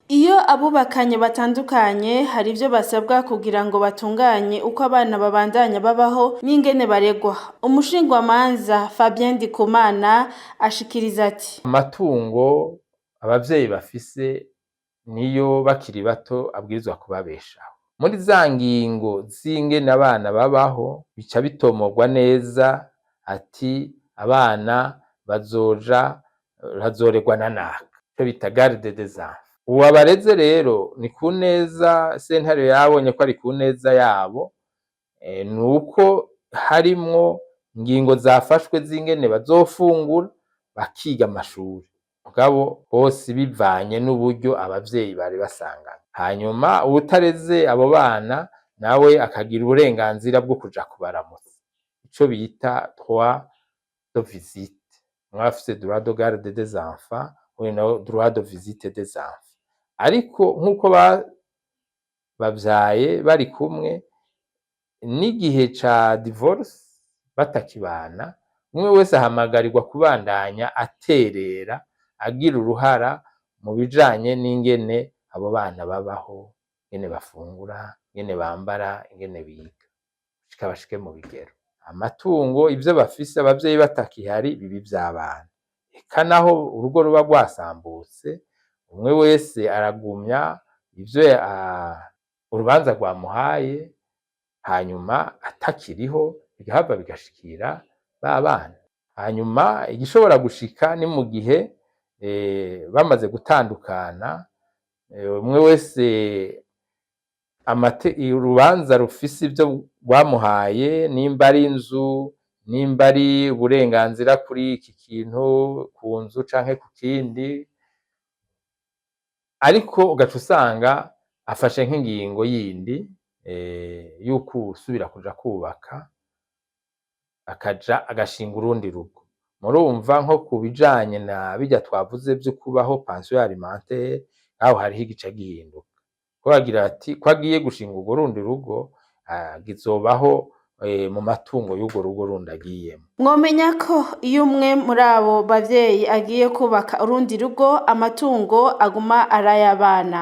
Iyo abubakanye batandukanye, hari ivyo basabwa kugira ngo batunganye uko abana babandanya babaho n'ingene baregwa. Umushingwamanza Fabien Ndikumana ashikiriza ati: Amatungo abavyeyi bafise niyo bakiri bato abwirizwa kubabeshaho. Muri za ngingo z'ingene abana babaho, bica bitomorwa neza ati abana bazoja bazoregwa na naka, ico bita garde des enfants. Uwabareze rero ni ku neza, sentare yabonye ko ari ku neza yabo, nuko harimwo ingingo zafashwe z'ingene bazofungura, bakiga amashuri, mugabo bose bivanye n'uburyo abavyeyi bari basanganywe. Hanyuma uwutareze abo bana nawe akagira uburenganzira bwo kuja kubaramutsa, ico bita droit de visite. Umwe afise droit de garde des enfants, uwundi nawe droit de visite des enfants. Ariko nk'uko bavyaye bari kumwe, n'igihe ca divorce batakibana, umwe wese ahamagarirwa kubandanya aterera, agira uruhara mu bijanye n'ingene abo bana babaho, ingene bafungura, ingene bambara, ingene biga, gushika bashike mu bigero. Amatungo, ivyo bafise abavyeyi batakihari, biba ivy'abana. Eka naho urugo ruba rwasambutse, umwe wese aragumya ivyo urubanza rwamuhaye, hanyuma atakiriho bigahava bigashikira ba bana. Hanyuma igishobora gushika ni mu gihe bamaze gutandukana, umwe wese urubanza rufise ivyo rwamuhaye, nimba ari inzu, nimba ari uburenganzira kuri iki kintu, ku nzu canke ku kindi, ariko ugaca usanga afashe nk'ingingo yindi yuko usubira kuja kubaka, akaja agashinga urundi rugo. Murumva nko ku bijanye na birya twavuze vyo kubaho, pension alimentaire, aho hariho igice gihinduka, ko bagira ati ko agiye gushinga urwo rundi rugo, kizobaho mu matungo y'urwo rugo rundi agiyemwo. Mwomenya ko iyo umwe muri abo bavyeyi agiye kubaka urundi rugo, amatungo aguma ari ay'abana.